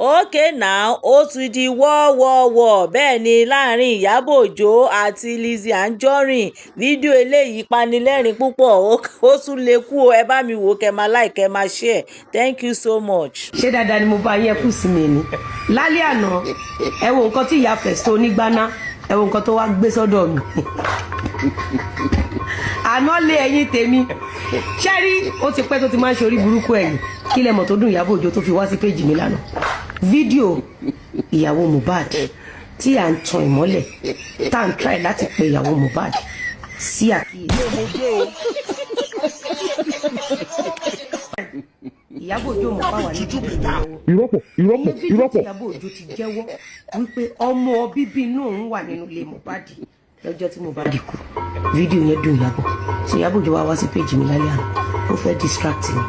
Okay now, ó tún di wọ́ọ́wọ́ọ́wọ́. Bẹ́ẹ̀ ni láàrin Ìyábọ̀ Òjó àti Lizzy Anjorin. Fídíò eléyìí panilẹ́rìn púpọ̀, ó tún lè kú o. Ẹ bá mi wò, kẹ́ máa like, kẹ́ máa share. Thank you so much. Ṣé dáadáa ni mo bá yín? Kù sí mi ní lálẹ́ àná. Ẹ wo nǹkan tí ìyá Festo onígbáná, ẹ wo nǹkan tó wá gbé sọ́dọ̀ mi àná lé. Ẹ̀yin tèmi, ṣé rí, ó ti pẹ́ tó ti máa ń ṣe orí burúkú. Ẹ̀yìn kí lẹ mọ̀ tó dùn Ìyábọ̀ Òjó tó fi wá sí péjì mi lánàá? Fídíò ìyàwó Mohbad tí à ń tan ìmọ́lẹ̀, tá à ń try láti pe ìyàwó Mohbad sí àkíyèsí. Ìyábọ̀ Òjó mọ̀ fáwọn ní Ìrọ́pọ̀, ìrọ́pọ̀, ìyẹn fídíò tí ìrọ́pọ̀. Ìyábọ̀ Òjó ti jẹ́wọ́ wípé ọmọ bíbí inú òun wà nínú ilé Mohbad lọ́jọ́ tí Mohbad kú. Fídíò yẹn dùn Ìyábọ̀ tí Ìyábọ̀ Òjó wá wá sí péjì mi lálẹ́ àná. Ó fẹ́ distract mi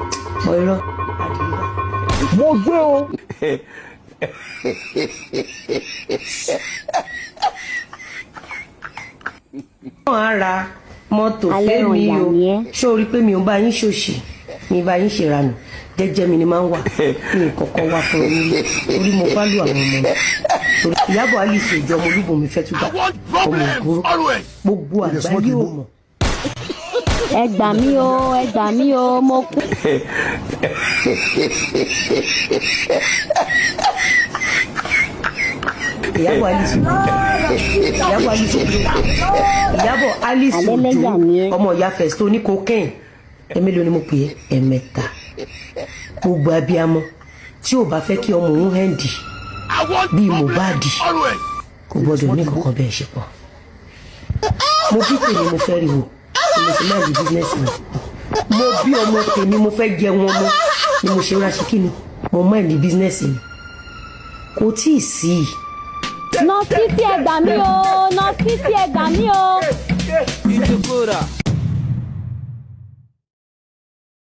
mọ irọ́ àdìrà. Mo gbé o. Wọ́n á ra mọ́tò Alẹ́ fẹ́mi ọ̀yà o. ni ẹ́. Ṣó o rí pé mi ò bá yín ṣòṣì, mi bá yín ṣèranù? Jẹ́jẹ́ mi ni máa ń wà. Mi kọ́kọ́ wá fún yín rí torí mo value àwọn ọmọ mi, torí Ìyábọ̀ Alice Òjó ọmọ Olúbùnmi Fẹ́túgbà ọmọ ògúrú, gbogbo àgbáyé ò mọ̀. Ẹ gbà mí o, ẹ gbà mí o, mo kú. Ìyábọ̀ Alice Òjó, Ìyábọ̀ Alice Òjó, Ìyábọ̀ Alice Alẹ́ Òjó lẹ́yà ni ẹ́. ọmọ ìyá Festo ní cocaine. Ẹ̀mélòó ni mo pè é? Ẹ̀mẹ́ta. Gbogbo abiyamọ tí ò bá fẹ́ kí ọmọ òun hẹ́ǹdì bíi Mohbad kò gbọdọ̀ ní kankan bẹ́ẹ̀ ṣe pọ̀. Mo bí tèmi, mo fẹ́ rí wò ni mo ṣe máa di business mi. Mo bí ọmọ tèmi, mo fẹ́ jẹun ọmọ ni mo ṣe ra ṣe kí ni mo máa di business mi. Kò tí ì sí i. Nọ́ọ̀sì, ẹ gbà mí o, nọ́ọ̀sì, ẹ gbà mí o.